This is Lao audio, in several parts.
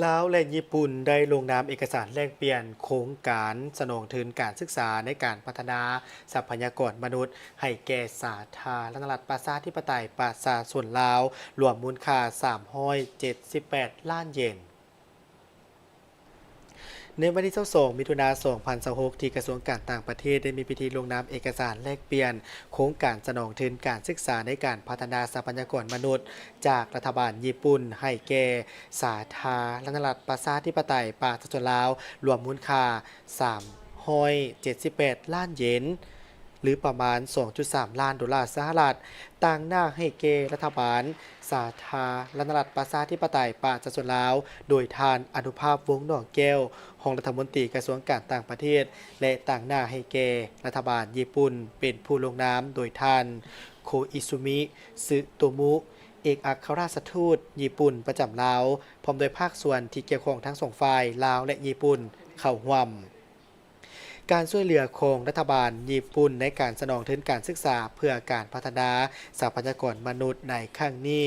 ລາວ ແລະ ຍີ່ປຸ່ນ ໄດ້ລົງນາມເອກະສານແລກປ່ຽນໂຄງການສະໜອງທຶນການສຶກສາໃນການພັດທະນາຊັບພະຍາກອນມະນຸດໃຫ້ແກ່ສາທາລະນະລັດປະຊາທິປະໄຕປະຊາຊົນລາວ ລວມມູນຄ່າສາມຮ້ອຍເຈັດສິບແປດລ້ານເຢນ. ໃນວັນທີຊາວສອງ ມິຖຸນາ ສອງພັນຊາວຫົກ ທີ່ກະຊວງການຕ່າງປະເທດໄດ້ມີພິທີລົງນາມເອກະສານແລກປ່ຽນໂຄງການສະໜອງທຶນການສຶກສາໃນການພັດທະນາຊັບພະຍາກອນມະນຸດ ຈາກລັດຖະບານຍີ່ປຸ່ນໃຫ້ແກ່ສາທາລະນະລັດປະຊາທິປະໄຕປະຊາຊົນລາວ ລວມມູນຄ່າສາມຮ້ອຍເຈັດສິບແປດລ້ານເຢນ ຫຼື ປະມານສອງຈຸດສາມລ້ານໂດລາສະຫະລັດ, ຕາງໜ້າໃຫ້ແກ່ລັດຖະບານສາທາລະນະລັດປະຊາທິປະໄຕປະຊາຊົນລາວ ໂດຍທ່ານ ອະນຸພາບ ວົງໜໍ່ແກ້ວ ຮອງລັດຖະມົນຕີກະຊວງການຕ່າງປະເທດ ແລະ ຕາງໜ້າໃຫ້ແກ່ລັດຖະບານຍີ່ປຸ່ນເປັນຜູ້ລົງນາມ ໂດຍທ່ານ ໂຄອິຊູມິ ຊຶໂຕມຸ ເອກອັກຄະລັດຖະທູດຍີ່ປຸ່ນປະຈຳລາວ ພ້ອມດ້ວຍພາກສ່ວນທີ່ກ່ຽວຂ້ອງທັງສອງຝ່າຍ ລາວ ແລະ ຍີ່ປຸ່ນ ເຂົ້າຮ່ວມ. ການຊ່ວຍເຫຼືອຂອງລັດຖະບານຍີ່ປຸ່ນໃນການສະໜອງທຶນການສຶກສາເພື່ອການພັດທະນາຊັບພະຍາກອນມະນຸດໃນຄັ້ງນີ້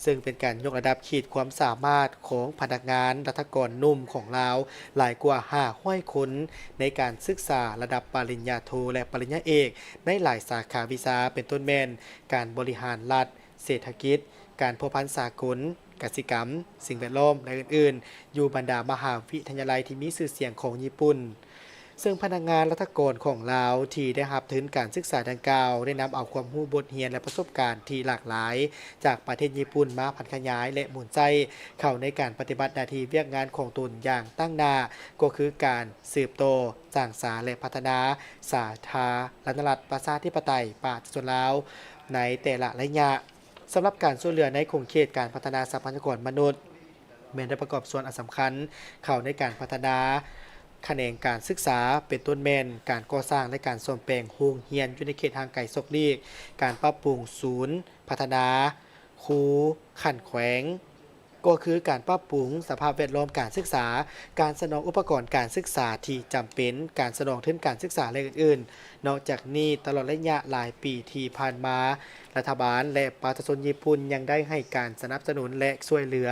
ເຊິ່ງເປັນການຍົກລະດັບຂີດຄວາມສາມາດຂອງພະນັກງານລັດຖະກອນໜຸ່ມຂອງລາວຫຼາຍກວ່າຫ້າຮ້ອຍຄົນ ໃນການສຶກສາລະດັບປະລິນຍາໂທ ແລະ ປະລິນຍາເອກ ໃນຫຼາຍສາຂາວິຊາ ເປັນຕົ້ນແມ່ນການບໍລິຫານລັດ, ເສດຖະກິດ, ການພົວພັນສາກົນ, ກະສິກຳ, ສິ່ງແວດລ້ອມ ແລະ ອື່ນໆ ຢູ່ບັນດາມະຫາວິທະຍາໄລທີ່ມີຊື່ສຽງຂອງຍີ່ປຸ່ນ. ເຊິ່ງພະນັກງານລັດຖະກອນຂອງລາວທີ່ໄດ້ຮັບທຶນການສຶກສາດັ່ງກ່າວ ໄດ້ນຳເອົາຄວາມຮູ້, ບົດຮຽນ ແລະ ປະສົບການທີ່ຫຼາກຫຼາຍຈາກປະເທດຍີ່ປຸ່ນມາຜັນຂະຫຍາຍ ແລະ ໝູນໃຊ້ເຂົ້າໃນການປະຕິບັດໜ້າທີ່ວຽກງານຂອງຕົນຢ່າງຕັ້ງໜ້າ, ກໍຄືການສືບຕໍ່, ສ້າງສາ ແລະ ພັດທະນາສາທາລະນະລັດປະຊາທິປະໄຕປະຊາຊົນລາວໃນແຕ່ລະໄລຍະ. ສຳລັບການຊ່ວຍເຫຼືອໃນຂົງເຂດການພັດທະນາຊັບພະຍາກອນມະນຸດ ແມ່ນໄດ້ປະກອບສ່ວນອັນສຳຄັນເຂົ້າໃນການພັດທະນາຂະແໜງການສຶກສາ ເປັນຕົ້ນແມ່ນການກໍ່ສ້າງ ແລະ ການສ້ອມແປງໂຮງຮຽນຢູ່ໃນເຂດຫ່າງໄກສອກຫຼີກ, ການປັບປຸງສູນພັດທະນາຄູຂັ້ນແຂວງ, ກໍຄືການປັບປຸງສະພາບແວດລ້ອມການສຶກສາ, ການສະໜອງອຸປະກອນການສຶກສາທີ່ຈຳເປັນ, ການສະໜອງທຶນການສຶກສາ ແລະ ອື່ນໆ. ນອກຈາກນີ້, ຕະຫຼອດໄລຍະຫຼາຍປີທີ່ຜ່ານມາ, ລັດຖະບານ ແລະ ປະຊາຊົນຍີ່ປຸ່ນຍັງໄດ້ໃຫ້ການສະໜັບສະໜູນ ແລະ ຊ່ວຍເຫຼືອ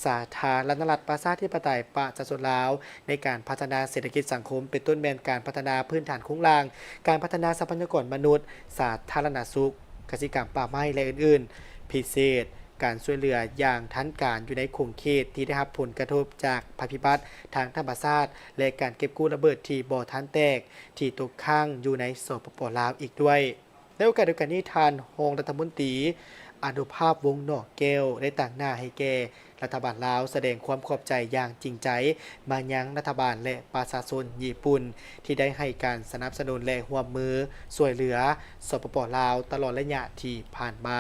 ສາທາລະນະລັດປະຊາທິປະໄຕປະຊາຊົນລາວ ໃນການພັດທະນາເສດຖະກິດສັງຄົມ ເປັນຕົ້ນແມ່ນການພັດທະນາພື້ນຖານໂຄງລ່າງ, ການພັດທະນາຊັບພະຍາກອນມະນຸດ, ສາທາລະນະສຸກ, ກະສິກຳ, ປ່າໄມ້ ແລະ ອື່ນໆ. ພິເສດ, ການຊ່ວຍເຫຼືອຢ່າງທັນການຢູ່ໃນຂົງເຂດທີ່ໄດ້ຮັບຜົນກະທົບຈາກໄພພິບັດທາງທຳມະຊາດ ແລະ ການເກັບກູ້ລະເບີດທີ່ບໍ່ທັນແຕກ ທີ່ຕົກຄ້າງຢູ່ໃນ ສປປ ລາວ ອີກດ້ວຍ. ໃນໂອກາດດຽວກັນນີ້, ທ່ານຮອງລັດຖະມົນຕີ ອະນຸພາບ ວົງໜໍ່ແກ້ວ ໄດ້ຕາງໜ້າໃຫ້ແກ່ລັດຖະບານລາວສະແດງຄວາມຂອບໃຈຢ່າງຈິງໃຈມາຍັງລັດຖະບານ ແລະ ປະຊາຊົນຍີ່ປຸ່ນ ທີ່ໄດ້ໃຫ້ການສະໜັບສະໜູນ ແລະ ຮ່ວມມືຊ່ວຍເຫຼືອ ສປປ ລາວ ຕະຫຼອດໄລຍະທີ່ຜ່ານມາ,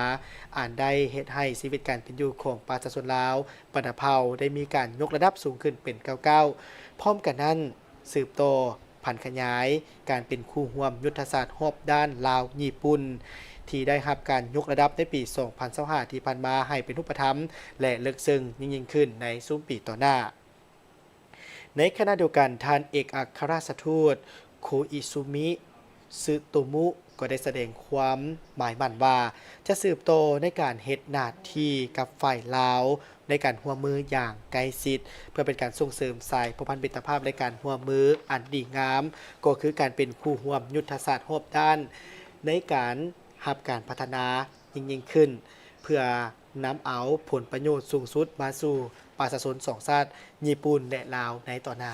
ອັນໄດ້ເຮັດໃຫ້ຊີວິດການເປັນຢູ່ຂອງປະຊາຊົນລາວບັນດາເຜົ່າໄດ້ມີການຍົກລະດັບສູງຂຶ້ນເປັນກ້າວໆ. ພ້ອມກັນນັ້ນ, ສືບຕໍ່ຜັນຂະຫຍາຍການເປັນຄູ່ຮ່ວມຍຸດທະສາດຮອບດ້ານລາວ-ຍີ່ປຸ່ນ ທີ່ໄດ້ຮັບການຍົກລະດັບໃນປີສອງພັນຊາວຫ້າ ທີ່ຜ່ານມາໃຫ້ເປັນຮູບປະທຳ ແລະ ເລິກເຊິ່ງຍິ່ງໆຂຶ້ນໃນຊຸມປີຕໍ່ໜ້າ. ໃນຂະນະດຽວກັນ, ທ່ານເອກອັກຄະລັດຖະທູດ ໂຄອິຊູມິ ຊຶໂຕມຸ ກໍໄດ້ສະແດງຄວາມໝາຍໝັ້ນວ່າ ຈະສືບຕໍ່ໃນການເຮັດໜ້າທີ່ກັບຝ່າຍລາວ ໃນການຮ່ວມມືຢ່າງໃກ້ຊິດ ເພື່ອເປັນການສົ່ງເສີມສາຍພົວພັນມິດຕະພາບ ແລະ ການຮ່ວມມືອັນດີງາມ, ກໍຄືການເປັນຄູ່ຮ່ວມຍຸດທະສາດຮອບດ້ານ ໃນການຮັບການພັດທະນາຍິ່ງໆຂຶ້ນ ເພື່ອນຳເອົາຜົນປະໂຫຍດສູງສຸດມາສູ່ປະຊາຊົນສອງຊາດ ຍີ່ປຸ່ນ ແລະ ລາວ ໃນຕໍ່ໜ້າ.